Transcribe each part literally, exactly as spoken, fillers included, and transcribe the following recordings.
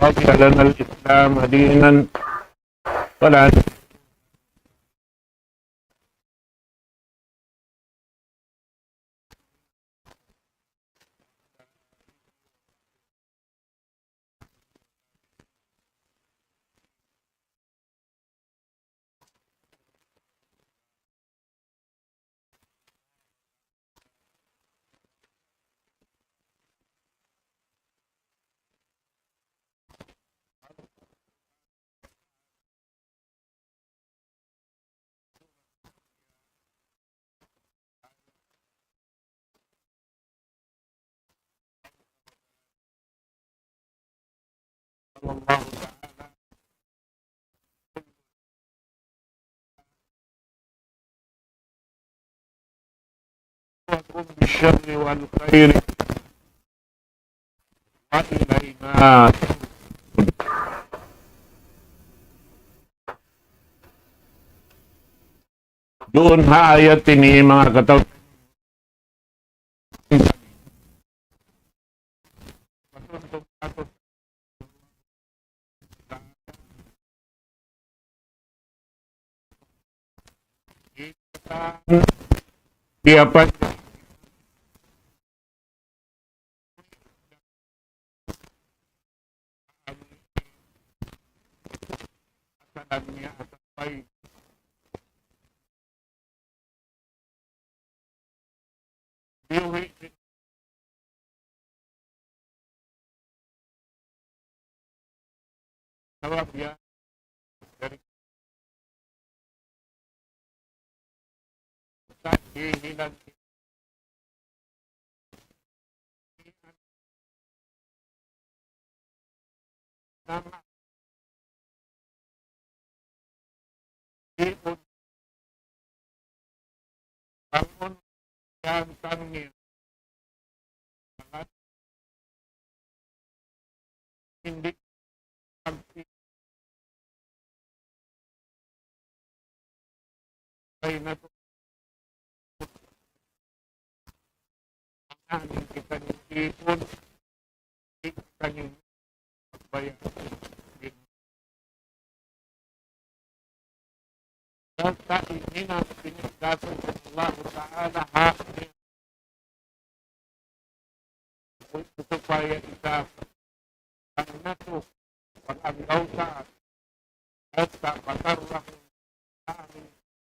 رضي لنا الإسلام دينا ولا بالشر والخير وإلينا ترجعون. Duun ha ayat ini, manga kataw-, dia pa-, Sabab ya, dari sa hihilan nama. Iun. Bangun yang tangi. Hindi pagsi-, ay natu-, ang kita ni ipun, kita ni bayar. Basta ini na pinagdasan ng Allah Ta'ala ha supaya kita ang natu pag-anggaw sa basta patarlah ang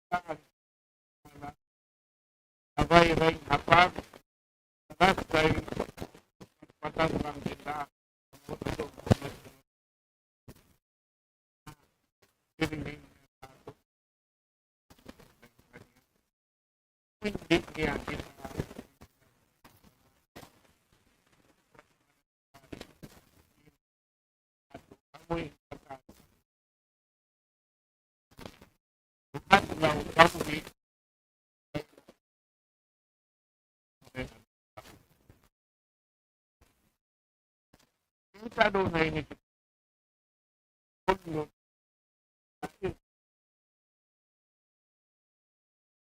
saan na abay rin hapag basta patarlah kita. Kita duun na ini.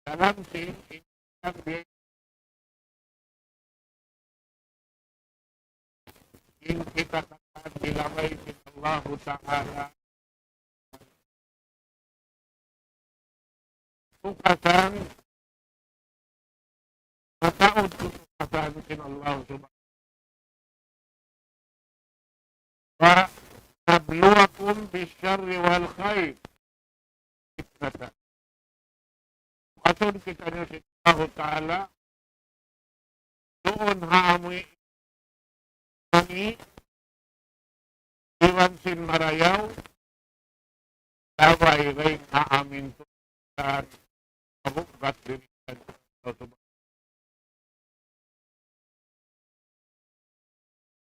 Dalam sin, in kita akan dilabay sin Allahu Ta'ala. Tukasan, mataud tukasan sin Allah Subhanahu. وَنَبْلُوَكُمْ بِالشَّرِّ وَالْخَيْرِ فِتْنَةً. Asun kitaniyu sin Allahu Ta'ala, duun ha amuin mangi' iban sin marayaw, sabab dayn ha amuin tuud mabugat diri.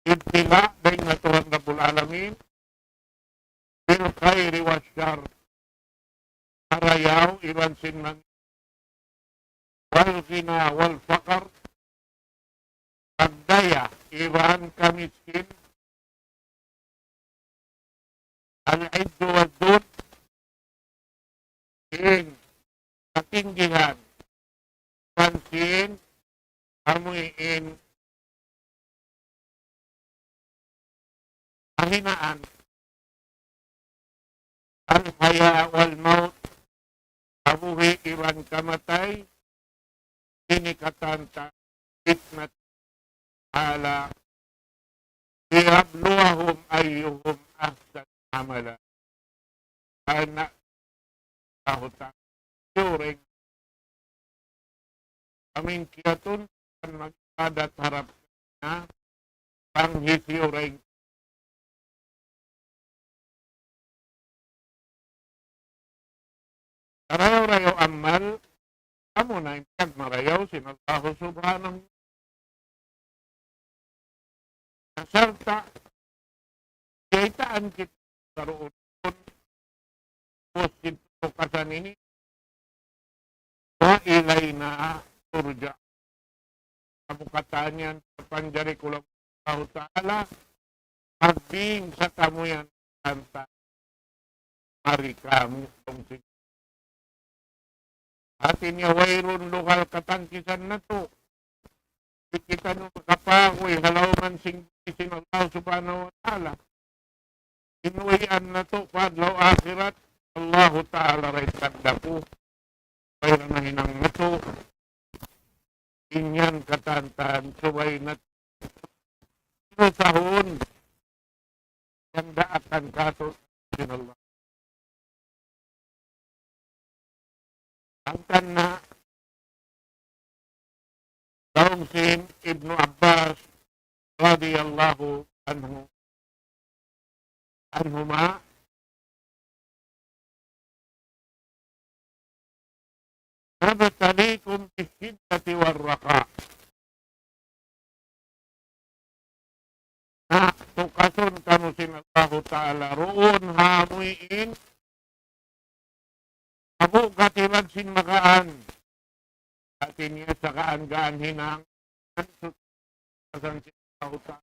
Ibtila dayn ha Tuhan Rabbul Alamin, bil khairi wash sharr, marayaw iban sin mangi', wal ghina wal faqr, pagdaya iban kamiskin, al izzu wal zull, in katinggihan, iban sin amuin, amu hinaan. Al-haya wal maut, kabuhi' iban kamatay, ini katan ta fitnat ala liyabluwahum ayyuhum ahsan amala. Karna' Allahu Ta'ala, siyuring amin kiyatun kan mag-ibadat harap niya, bang hisiyu dayn. Karayaw-rayaw amal, amuna in piyagmarayaw sin Allahu Subhanahu. Sarta', kiyaitaan kita karuun, puas sin tukasan ini, wa ilayna turja. Amu katan yan, panjari ku laung Allahu Ta'ala, magbing sa kamu yan, anta, mari kamu, laung sin. Hati niya wayruun lugal katangkisan natu'. Di' kitaniyu makapaguy ha lawm sin, sin Allah Subhanahu wa Ta'ala. In uwian natu' pa adlaw akhirat, Allahu Ta'ala ra in tagdapu. Wayruun na hinang natu'. In yan katan-katan, subay natu' usahun in daakan katu' sin Allah. Hangkan na laung sin Ibnu Abbas radiyallahu anhu, anhuma, nabtalikum bish-shiddati war-rakha. Na, tukasun kamu sin Allahu Ta'ala, duun ha amuin, abu katiban sin magaan. Hati niya sa gaan-gaan hinang, tukasan sin Allahu Ta'ala.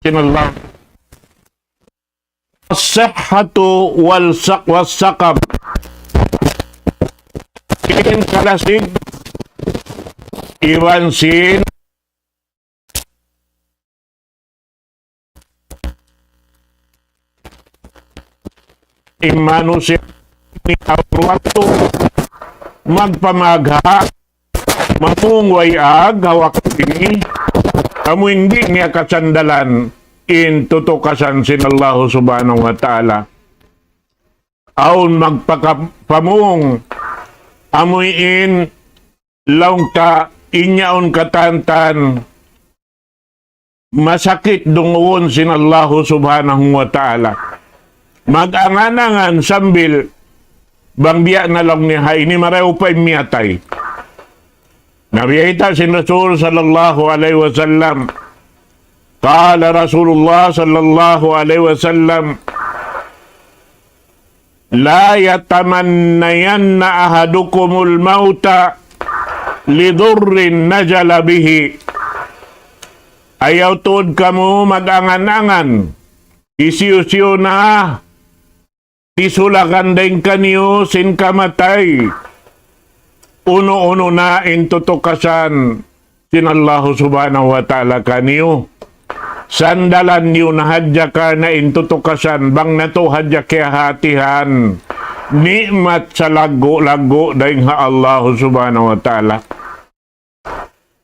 Sin Allah. As-sihhatu wal saq-, was-saqam. In kalasig, iban sin in manusiya' ini awn waktu magpamagha, mamung way ag ha waktu ini, amu in di' niya kasandalan in tutukasan sin Allahu Subhanahu wa Ta'ala. Awn magpakapamung, amu in laung ta in yaun katan-katan masakit dungugun sin Allahu Subhanahu wa Ta'ala. Mag-angan-angan sambil bang biya' na laung niya ha ini marayaw pa in miyatay. Na biyayta' sin Rasul sallallahu alayhi wasallam. قال رسول الله صلى الله عليه وسلم: لا يتمنين أحدكم الموت لضر نزل به. Ayaw tuud kamu mag-angan-angan, hisiyu-siyu na tisulakan dayn kaniyu sin kamatay, unu-unu na in tutukasan sin Allahu Subhanahu wa Ta'ala kaniyu. Sandalan niyu na hadja karna' in tutukasan, bang natu' hadja kiyahatihan ni'mat salaggu'-laggu' dayn ha Allahu Subhanahu wa Ta'ala.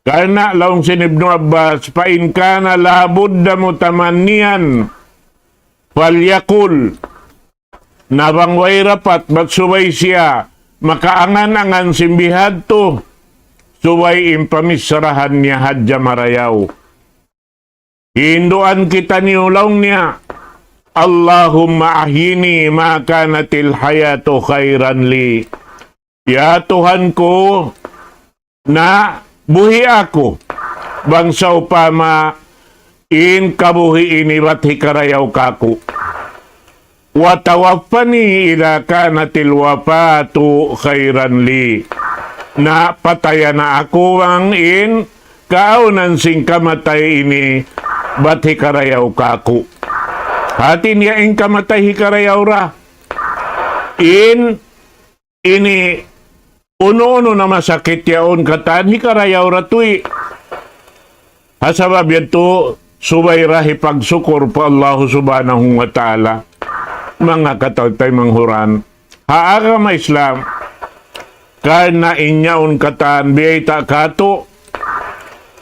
Karna' laung sin Ibnu Abbas, فإن كان لا بد متمنيا فليقل. Na bang way dapat bat subay siya makaangan-angan sin bihadtu, subay in pamissarahan niya hadja marayaw. Hinduan kitaniyu laung niya, اللهم أحيني ما كانت الحياة خيرا لي. Ya Tuhan ku, na buhi' aku, bang sawpama in kabuhi' ini bat hikarayaw kāku'. وتوفني إذا كانت الوفاة خيرا لي. Na pataya na aku bang in kaawnan sin kamatay ini bat hikarayaw kāku'. Hati niya in kamatay hikarayaw ra. In ini unu-unu na masakit yaun katan hikarayaw da tuud. Ha sabab yadtu, subay da hipagsukur pa Allahu Subhanahu wa Ta'ala. Manga kataw-taymanghuran ha agama Islam, karna' in yaun katan biyayta' katu',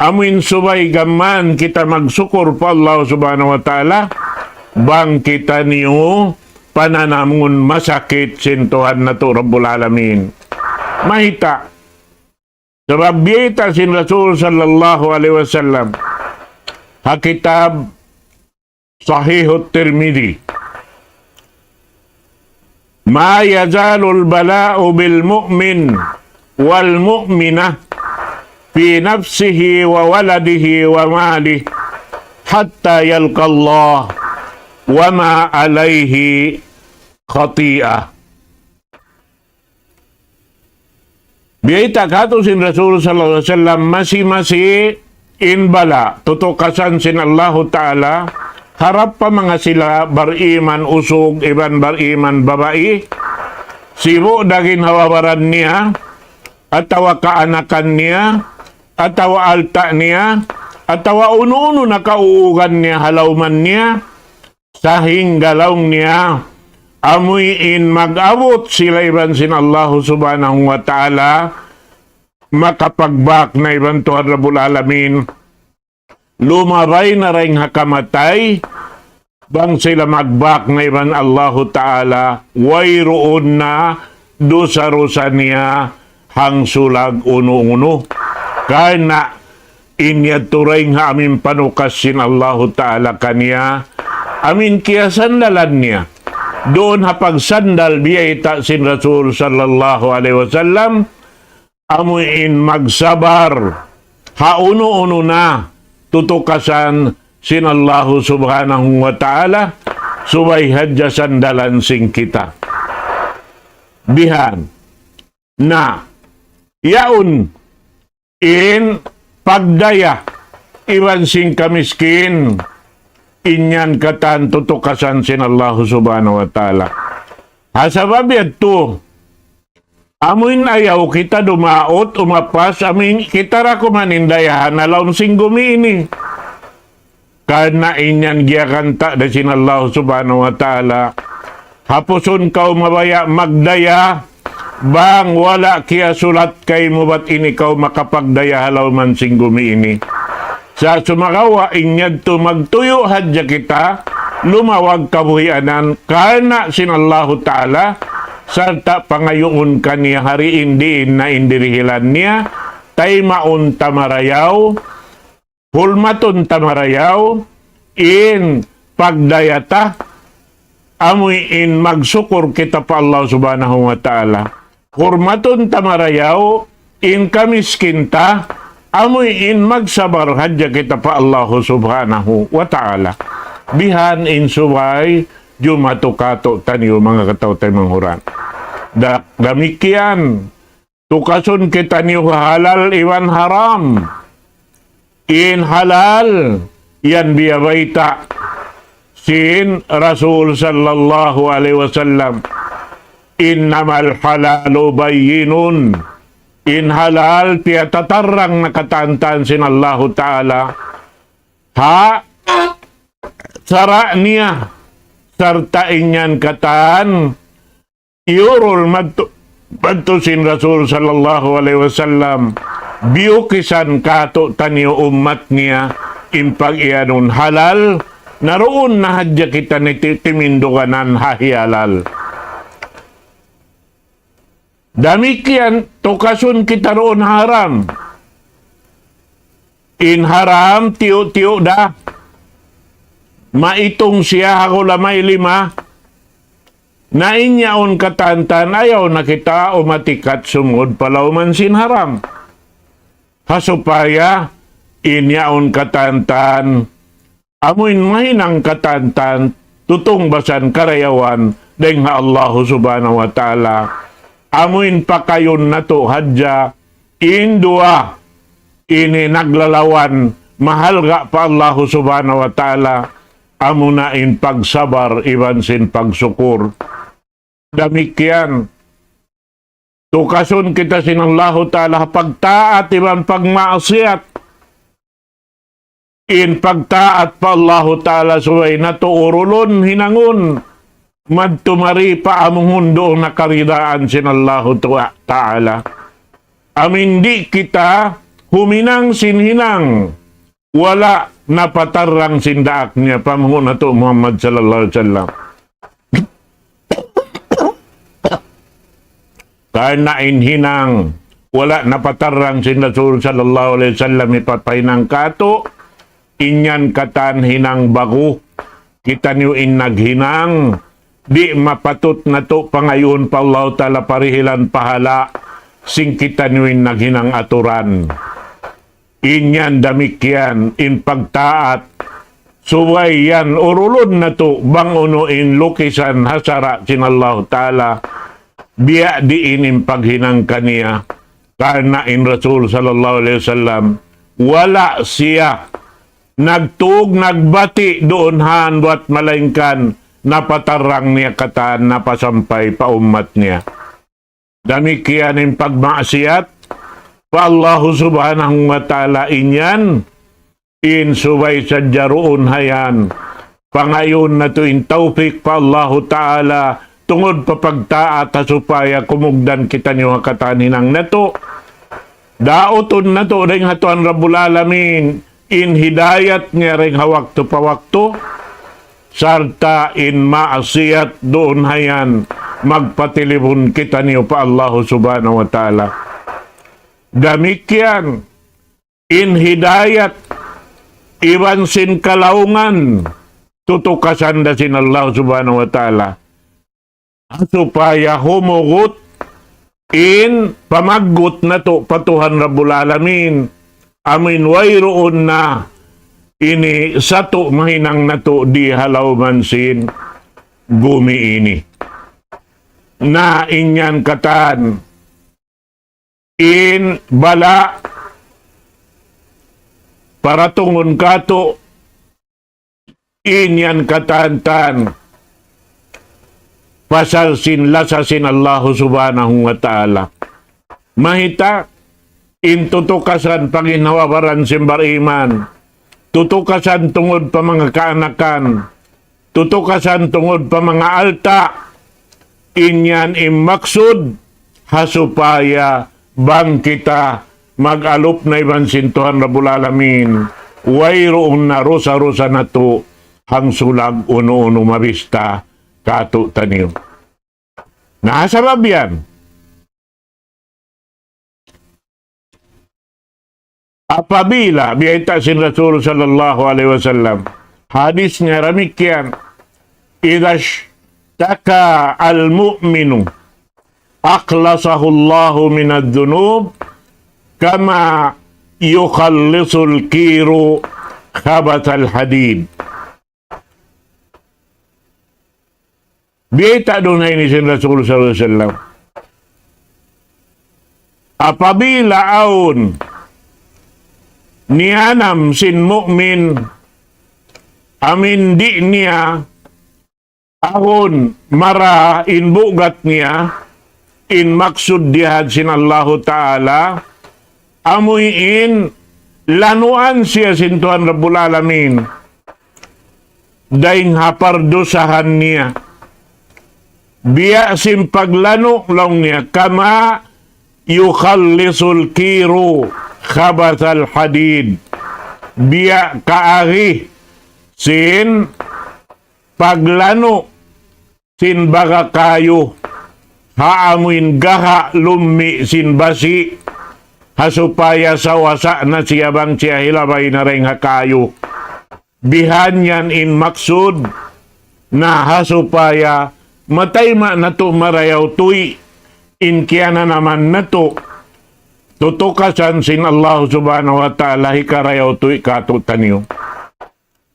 amuin subay gam mayan kita magsukur pa Allahu Subhanahu wa Ta'ala, bang kitaniyu pananamun masakit sin Tuhan natu' Rabbul Alamin. Mayta'? Sabab biyayta' sin Rasul sallallahu alayhi wasallam ha kitab Sahih Tirmidhi, ما يزال البلاء بالمؤمن والمؤمنة في نفسه وولده وماله حتى يلقى الله وما عليه خطيئة. Biyayta' katu' sin Rasul sallallahu alayhi wasallam, masi-masi in bala', tutukasan sin Allahu Ta'ala, harap pa manga sila bariman usug iban bariman babai, sibu' da ginhawa-baran niya, atawa kaanakan niya, atawa alta' niya, atawa unu-unu na kauugan niya, ha lawman niya, sahingga laung niya, amuin mag-abut sila iban sin Allahu Subhanahu wa Ta'ala, makapagbak na iban Tuhan Rabbul Alamin, lumabay na dayn ha kamatay, bang sila magbak na iban Allahu Ta'ala, wayruun na dusa-dusa niya hangsulag unu-unu. Karna' in yadtu dayn ha amuin panukas sin Allahu Ta'ala kaniya, amuin kiyasandalan niya. Duun ha pagsandal biyayta' sin Rasul sallallahu alayhi wasallam, amuin magsabar ha unu-unu na tutukasan sin Allahu Subhanahu wa Ta'ala, subay hadja sandalan sin kita. Bihan. Na, yaun in pagdaya iban sin kamiskin, in yan katan tutukasan sin Allahu Subhanahu wa Ta'ala. Ha sabab yadtu, amuin ayaw kita dumaut, umapas, amuin kita da kuman in dayahan ha lawm sin gumi ini. Karna' in yan giyaganta' da sin Allah Subhanahu wa Ta'ala. Hapusun kaw mabaya' magdaya, bang wala' kiyasulat kaymu bat in ikaw makapagdaya ha lawm sin gumi ini. Sa' sumagawa' in yadtu magtuyu' hadja kita, lumawag kabuhianan, karna' sin Allahu Ta'ala, sarta' pangayuun kaniya ha diin-diin na in dirihilan niya, taymaun ta marayaw, hurmatun ta marayaw, in pagdaya ta, amuin magsukur kita pa Allah Subhanahu wa Ta'ala. Hurmatun ta marayaw, in kamiskin ta, amuin magsabar hadja kita pa Allah Subhanahu wa Ta'ala. Bihan in subay, jumatu katu' taniyu manga kataw-taymanghuran. Da-, damikkiyan, tukasun kitaniyu halal iban haram. In halal, yan biyabayta' sin Rasul sallallahu alayhi wasallam, إنما الحلال بين. In halal, piyatatarrang na katantan sin Allahu Ta'ala. Ha, sara' niya, sarta' in yan katan, iyurul madtu, madtu sin Rasul sallallahu alayhi wasallam, biyukisan katu' taniyu ummat niya, in pag-iyanun halal, na duun na hadja kita niti-, timinduganan ha hiyalal. Damikkiyan, tukasun kita duun haram. In haram, tiyu'-tiyu' da. Maitung siya ha gulamay lima. Na in yaun katantan, ayaw na kita umatikat sumud pa lawm sin haram. Ha supaya in yaun katantan, amuin mahinang katantan, tutungbasan karayawan, dayn ha Allahu Subhanahu wa Ta'ala. Amuin pakayun natu' hadja, in duwa ini naglalawan, mahalga' pa Allahu Subhanahu wa Ta'ala, amuna in pagsabar iban sin pagsukur. Damikkiyan, Tukasun kita sin Allahu Ta'ala pagtaat iban pagmaasiyat. In pagtaat pa Allahu Ta'ala subay natu' urulun hinangun. Madtu mari pa amuhun duun na karidaan sin Allahu Tua-, Ta'ala. Amu in di' kita huminang sin hinang wala' napatarrang sin daak niya, panghu' natu' Muhammad sallallahu alayhi wasallam. Karna' in hinang wala' napatarrang sin Rasul sallallahu alayhi wasallam hipapahinang kātu', in yan katan hinang ba'gu. Kitaniyu in naghinang, di' mapatut natu' pangayuun pa Allahu Ta'ala parihilan pahala', sin kitaniyu in naghinang aturan. In yan damikkiyan in pagtaat. Subay yan urulun natu' bang unu in lukisan ha sara' sin Allahu Ta'ala. Biya' diin in paghinang kaniya. Karna' in Rasul sallallahu alayhi wasallam, wala' siya nagtug, nagbati' duun ha handuat malaingkan napatarrang niya katan napasampay pa ummat niya. Damikkiyan in pagmaasiyat pa Allahu Subhanahu wa Ta'ala, in yan in subay sadja duun ha yan. Pangayuun natu' in tawfik pa Allahu Ta'ala, tungud pa pagtaat ha supaya kumugdan kitaniyu ha katan hinang natu'. Dautun natu' dayn ha Tuhan Rabbul Alamin, in hidayat niya dayn ha waktu pa waktu, sarta' in maasiyat duun ha yan, magpatilibun kitaniyu pa Allahu Subhanahu wa Ta'ala. Damikkiyan, in hidayat iban sin kalaungan, tutukasan da sin Allah Subhanahu wa Ta'ala. Supaya humugut in pamaggut natu' pa Tuhan Rabbul Alamin. Amin wayruun na ini satu' mahinang natu' di ha lawm sin gumi ini. Na in yan katan in bala' paratungun kātu', in yan katan pasal sin lasa sin Allahu Subhanahu wa Ta'ala. Mayta', in tutukasan pa ginhawa-baran sin bariman, tutukasan tungud pa manga kaanakan, tutukasan tungud pa manga alta', in yan in maksud ha supaya bang kita mag-alup na iban sin Tuhan Rabbul Alamin, wayruun na rusa-rusa natu' hangsulag unu-unu mabista kātu'niyu. Na sabab yan, apabila biyayta' sin Rasul sallallahu alayhi wasallam, hadis niya damikkiyan, إذا اشتكى المؤمن أخلصه الله من الذنوب كما يخلص الكير خبث الحديد. Biyayta' duun ha ini sin Rasul sallallahu alayhi wasallam. Apabila awn niyanam sin mu'min, amin di' niya awn mara in bugat niya, in maksud diyahad sin Allahu Ta'ala, amuin lanuan siya sin Tuhan Rabbul Alamin. Dayn ha pardusahan niya. Biya' sin paglanu' laung niya, كما يخلص الكير خبث الحديد. Biya' kaagi sin paglanu' sin baga kayu, ha amuin gaha' lummi' sin basi', ha supaya sawasa na siya bang siya hilabay na dayn ha kayu. Bihan yan in maksud na ha supaya matayma' natu' marayaw tuy in kiyananaman natu', tutukasan sin Allah Subhanahu wa Ta'ala hikarayaw tuy kātu'niyu.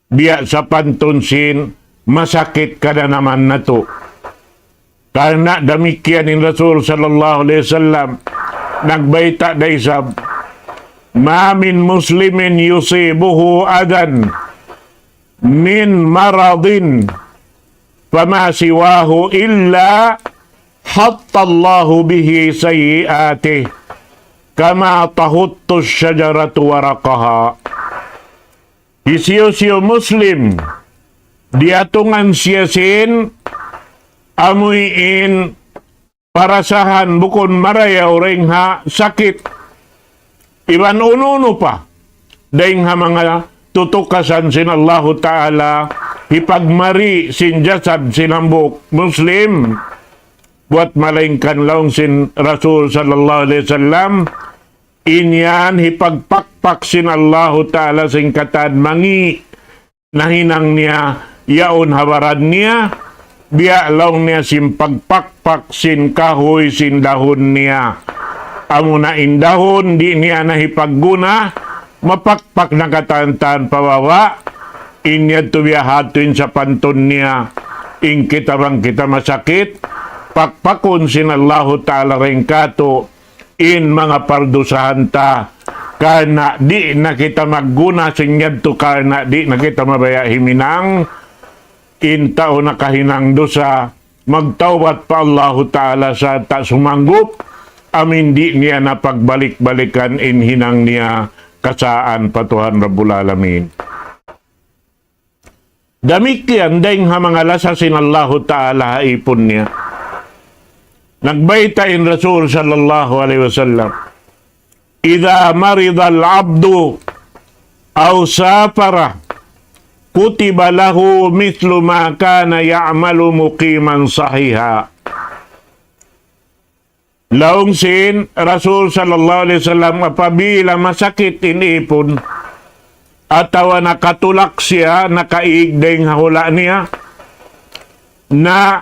Biya' sapantun sin masakit kananaman natu'. Karna' damikkiyan in Rasul sallallahu alayhi wasallam nagbayta' da isab, ما من مسلم يصيبه أذى من مرض فما سواه إلا حط الله به سيئاته كما تحط الشجرة ورقها. Hisiyu-siyu Muslim, diyatungan siya sin amuin parasahan bukun marayaw dayn ha sakit iban unu-unu pa dayn ha manga tutukasan sin Allahu Ta'ala, hipagmari sin jasad sin hambuuk Muslim. Buat malaingkan laung sin Rasul sallallahu alayhi wasallam, in yan hipagpakpak sin Allahu Ta'ala sin katan mangi' nahinang niya yaun ha baran niya, biya' laung niya sin pagpakpak sin kahuy sin dahun niya. Amuna in dahun, di' niya na hipagguna, mapakpak na katan-katan pa baba', in yadtu biya' hādtu in sapantun niya, in kita bang kita masakit, pakpakun sin Allahu Ta'ala dayn kātu', in manga pardusahan ta, karna' di' na kita magguna sin yadtu, karna' di' na kita mabaya' himinang, in tau nakahinang dusa, magtawbat pa Allahu Ta'ala sarta' sumanggup, amuin di' niya na pagbalik-balikan in hinang niya kasaan pa Tuhan Rabbul Alamin. Damikkiyan dayn ha manga lasa sin Allahu Ta'ala ha ipun niya. Nagbayta' in Rasul sallallahu alayhi wasallam, إذا مرض العبد أو سافر كتب له مثل ما كان يعمل مقيما صحيحا. Laung sin Rasul sallallahu alayhi wasallam, apabila masakit in ipun, atawa nakatulak siya, nakaig dayn ha hula' niya, na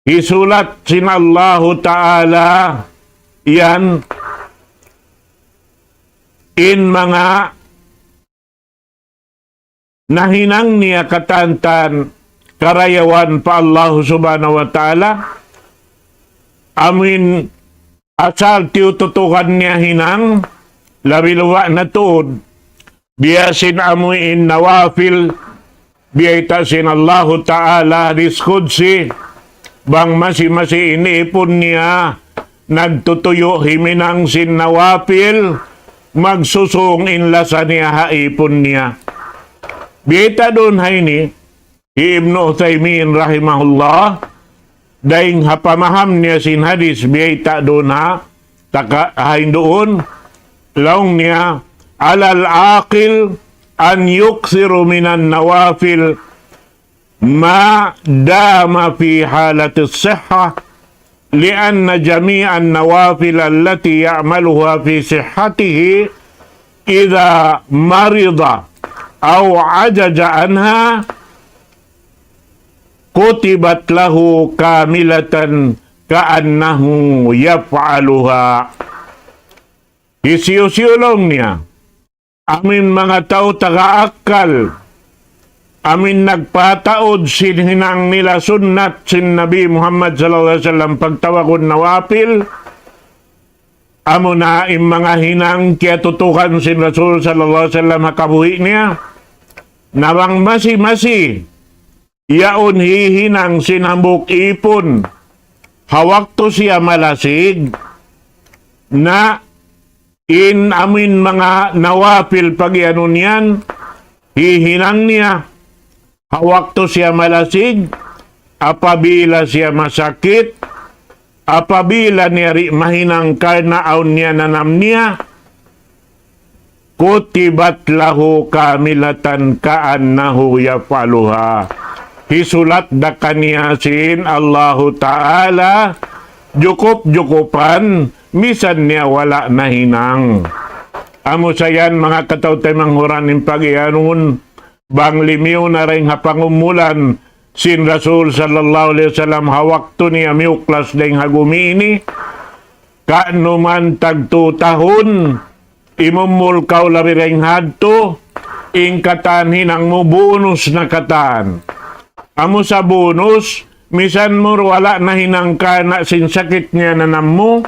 hisulat sin Allahu Ta'ala yan in manga nahinang niya katan-katan karayawan pa Allahu Subhanahu wa Ta'ala, amuin asal tiyututukan niya hinang, labi-labi na tuud, biya' sin amuin nawafil, biyayta' sin Allahu Ta'ala hadis qudsi, bang masi-masi in ipun niya nagtutuyu' himinang sin nawafil, magsusūng in lasa niya ha ipun niya. Biyayta' duun ha ini, hi Ibnu Uthaymin rahimahullah, dayn ha pamaham niya sin hadis, biyayta' duun ha, taka, ha hinduun, laung niya, على العاقل أن يكثر من النوافل ما دام في حالة الصحة، لأن جميع النوافل التي يعملها في صحته إذا مرض أو عجز عنها كتبت له كاملة كأنه يفعلها. Hisiyu-siyu laung niya, amuin manga tau taga akkal, amuin nagpataud sin hinang nila sunnat sin Nabi Muhammad sallallahu alayhi wasallam pagtawagun nawafil, amuna in manga hinang kiyatutukan sin Rasul sallallahu alayhi wasallam ha kabuhi' niya, na bang masi-masi yaun hihinang sin hambuuk ipun ha waktu siya malasig, na in amuin manga nawafil pag-iyanun yan, hihinang niya ha waktu siya malasig, apabila siya masakit, apabila niya di' mahinang karna' awn niya nanam niya, كتبت له كاملة كأنه يفعلها. Hisulat da kaniya sin Allahu Ta'ala, jukup-jukupan, misan niya wala' nahinang. Amu sa yan, manga kataw-taymanghuran, in pag-iyanun, bang limiyu na dayn ha pangumulan sin Rasul sallallahu alayhi wasallam ha waktu niya miyuklas dayn ha gumi ini, ka'nu man tagtu tahun, imumul kaw labi dayn hadtu, in katan hinang mu bunus na katan. Amu sa bunus, misan mu wala' nahinang karna' sin sakit niya nanam mu,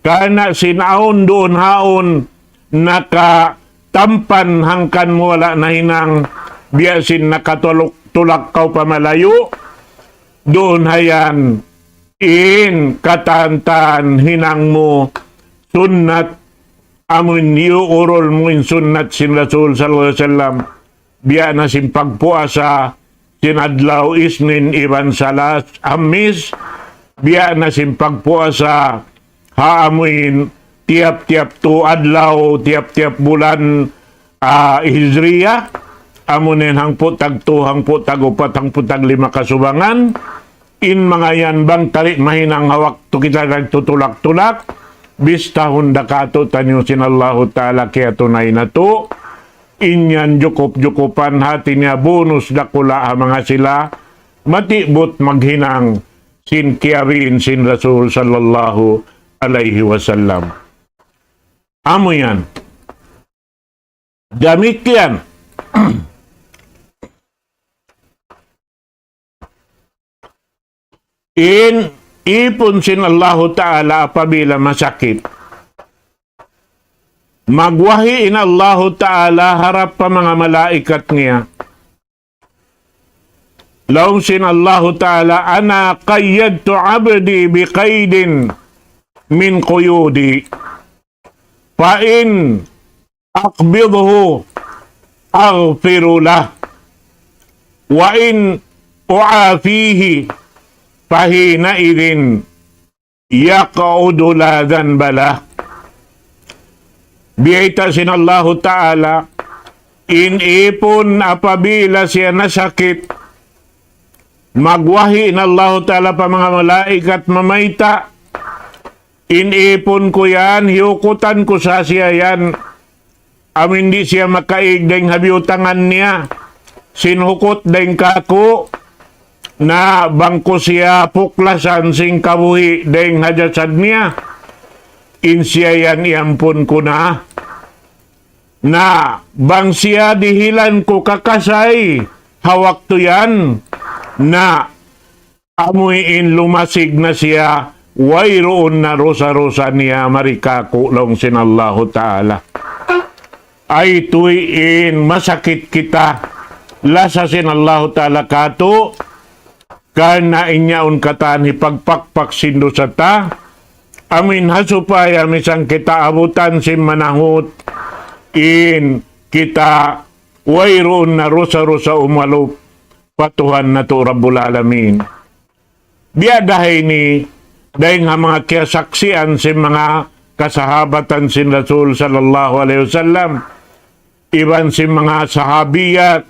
karna' sin awn duun haun nakatampan hangkan mu wala' nahinang, biya' sin nakatulak, tulak kaw pa malayu', duun hayan in katan-katan hinang mu sunnat, amun iyuurul mu in sunnat sin Rasul sallallahu alayhi wasallam, biya' na sin pagpuasa sin adlaw Isnin iban Salas, Hamis, biya' na sin pagpuasa ha amuin tiyap-tiyap tu adlaw, tiyap-tiyap bulan, ah, Hijriya, amuin hangpu' tagtu, hangpu' tagupat, hangpu' taglima kasubangan, in manga yan bang tali mahinang ha waktu kita nagtutulak-tulak, bistahun da katu'taniyu sin Allahu Ta'ala kiyatunay natu', in yan jukup-jukupan hati niya bonus dakula' ha manga sila, mati'but maghinang sin kiyabiin sin Rasul sallallahu alayhi wasallam. Amu yan. Damikkiyan. In ipun sin Allahu Ta'ala apabila masakit, magwahi in Allahu Ta'ala harap pa manga malaikat niya. Laung sin Allahu Ta'ala, أنا قيدت عبدي بقيد من قيودي، فإن أقبضه أغفر له، وإن أعافيه فحينئذ يقعد لا ذنب له. Biyayta' sin Allahu Ta'ala, in ipun apabila siya nasakit, magwahi in Allahu Ta'ala pa manga malaikat mamayta', in ipun ku yan, hiyukutan ku sa siya yan, amu in di' siya makaig dayn ha biyutangan niya sin hukut dayn kāku', na bang ku siya puklasan sin kabuhi' dayn ha jasad niya, in siya yan iyampun ku na. Na bang siya dihilan ku kakasay ha waktu yan, na amuin lumasig na siya, wayruun na dusa-dusa niya mari kāku' laung sin Allahu Ta'ala. Ay tuwi' in masakit kita, lasa sin Allahu Ta'ala kātu', karna' in yaun katan hipagpakpak sin dusa ta, amuin ha supaya misan kita abutan sin manahut, in kita wayruun na dusa-dusa umalup pa Tuhan natu' Rabbul Alamin. Biya' da ha ini, dayn ha manga kiyasaksian sin manga kasahabatan sin Rasul sallallahu alayhi wasallam, iban sin manga sahabiyat,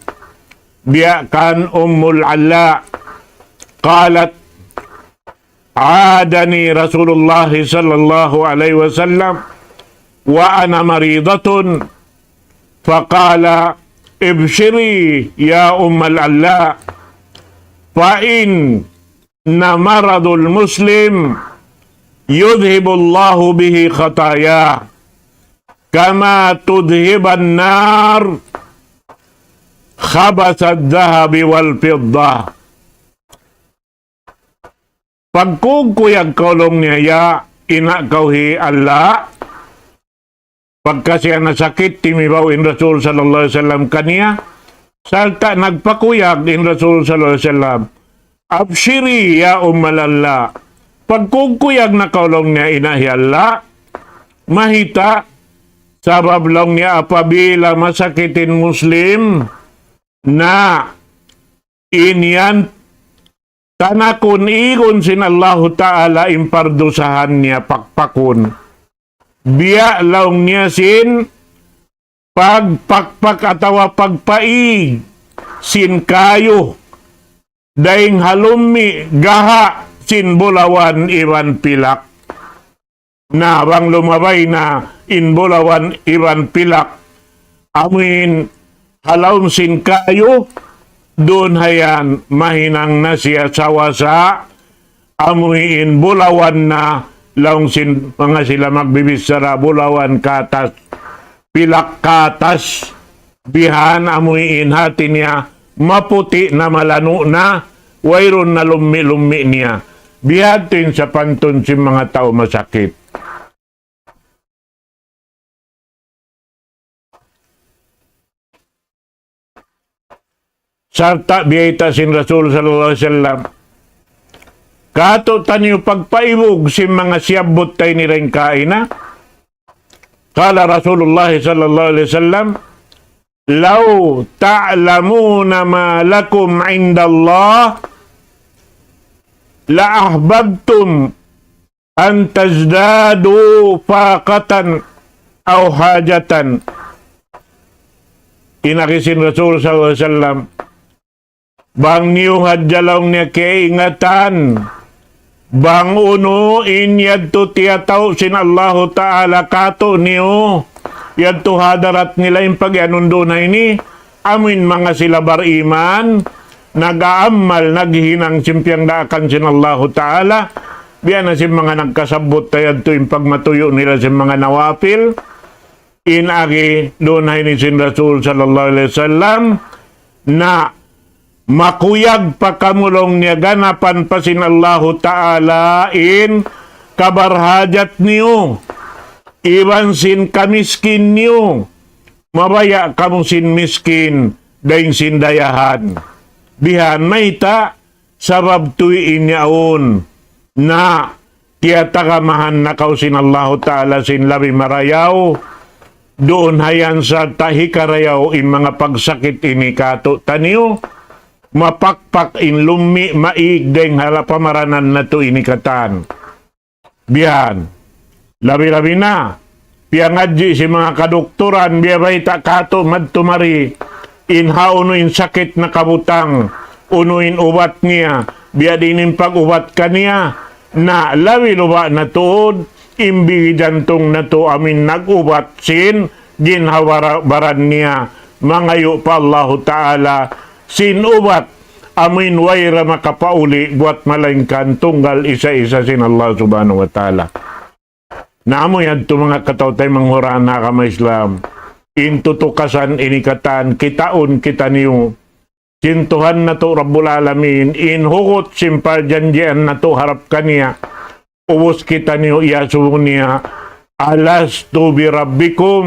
biya' kan Ummul Ala, قالت: عادني رسول الله صلى الله عليه وسلم وأنا مريضة، فقال: ابشري يا أم العلاء، فإن مرض المسلم يذهب الله به خطاياه، كما تذهب النار خبث الذهب والفضة. Pagkukuyag kaw laung niya, ya ina' kaw hi Ala. Pagka siya nasakit, timibaw in Rasul sallallahu alayhi wasallam kaniya. Sarta' nagpakuyag in Rasul sallallahu alayhi wasallam, أبشري يا أم العلاء. Pagkukuyag na kaw laung niya ina' hi Ala. Mahita', sabab laung niya apabila masakit in Muslim, na in yan tanakun igun sin Allahu Ta'ala in pardusahan niya pakpakun. Biya' laung niya sin pagpakpak atawa pagpaig sin kayu dayn ha lummi' gaha' sin bulawan iban pilak. Na bang lumabay na in bulawan iban pilak, amuin ha lawm sin kayu, duun hayan mahinang na siya sawasa, amuin bulawan na laung sin manga sila magbibichara, bulawan katas, pilak katas, bihan amuin hati niya maputi' na, malanu' na, wayruun na lummi'-lummi' niya. Bihadtu in sapantun sin manga tau masakit. Sarta' biyayta' sin Rasul sallallahu alayhi wasallam, Katu' taniyu pagpaibug sin manga siyabbut ta ini dayn kaina. قال رسول الله صلى الله عليه وسلم: لو تعلمون ما لكم عند الله لأحببتم أن تزدادوا فاقة أو حاجة. In agi sin Rasul sallallahu alayhi wasallam, bang niyu hadja laung niya kaingatan, bang unu in yadtu tiyatau' sin Allahu Ta'ala katu' niyu, yadtu hadarat nila in pagiyanun duun ha ini, amuin manga sila bariman, nag-aamal, naghihinang sin piyangdaakan sin Allahu Ta'ala, biya' na sin manga nagkasabbut ta yadtu in pagmatuyu' nila sin manga nawafil, in agi duun ha ini sin Rasul sallallahu alayhi wasallam, na makuyag pa kamu laung niya ganapan pa sin Allahu Ta'ala in kabarhajat niyu, iban sin kamiskin niyu, mabaya' kamu sin miskin, dayn sin dayahan. Bihan mayta', sabab tuwi' in yaun na tiyatagamahan na kaw sin Allahu Ta'ala sin labi marayaw, duun hayan sa tahikarayaw in manga pagsakit ini katu' taniyu, mapakpak in lummi' maig dayn ha pamaranan natu' ini katan. Bihan. Labi-labi na, piyangadji' sin manga kadukturan, biya' bayta' katu' madtu mari, in hawnu in sakit nakabutang, unu in ubat niya, biya' diin in pag-ubat kaniya, na labi luba' na tuud, in bigi jantung natu' amuin nag-ubat sin, ginhawa-baran niya, mangayu' pa Allahu Ta'ala, sin ubat, amuin way da makapauli', buwat malaingkan tunggal isa-isa sin Allah Subhanahu wa Ta'ala. Na amu yadtu manga kataw-taymanghuran ha agama Islam. In tutukasan ini katan, kitaun kitaniyu sin Tuhan natu' Rabbul Alamin, in hugut sin parjanjian natu' harap kaniya. Ubus kitaniyu iyasubu niya, ألست بربكم؟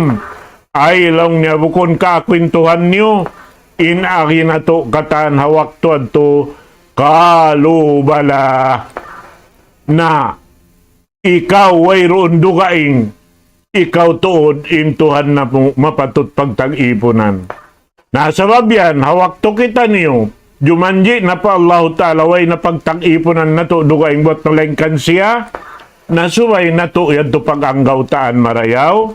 Ay, laung niya, bukun ka aku in Tuhan niyu? In agi natu' katan ha waktu yadtu, قالوا بلى. Na, ikaw wayruun dugaing, ikaw tuud in Tuhan namu' mapatut pagtag-ipunan. Na sabab yan, ha waktu kitaniyu, jumanji' na pa Allahu Ta'ala, way na pagtag-ipunan natu' dugaing buwat malaingkan siya, na subay natu' yadtu pag-anggawtaan marayaw,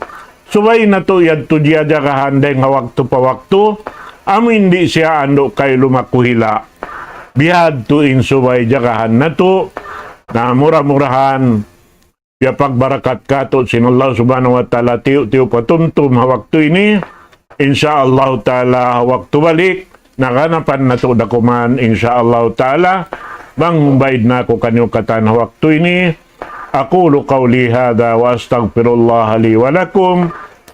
subay natu' yadtu jiyajagahan dayng ha waktu pa waktu, amu in di' siya andu' kaylu makuhila'. Bihadtu in subay jagahan natu', na mura-murahan, piyapagbarakatan katu' sin Allah Subhanahu wa Ta'ala, tiyu'-tiyu' pa tumtum ha waktu ini. Insya Allah Ta'ala, ha waktu balik, naganapan natu' da kuman, insya Allah Ta'ala. Bang baid na aku kaniyu katan ha waktu ini. أقول قولي هذا وأستغفر الله لي ولكم.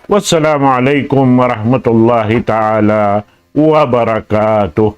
والسلام عليكم ورحمة الله تعالى وبركاته.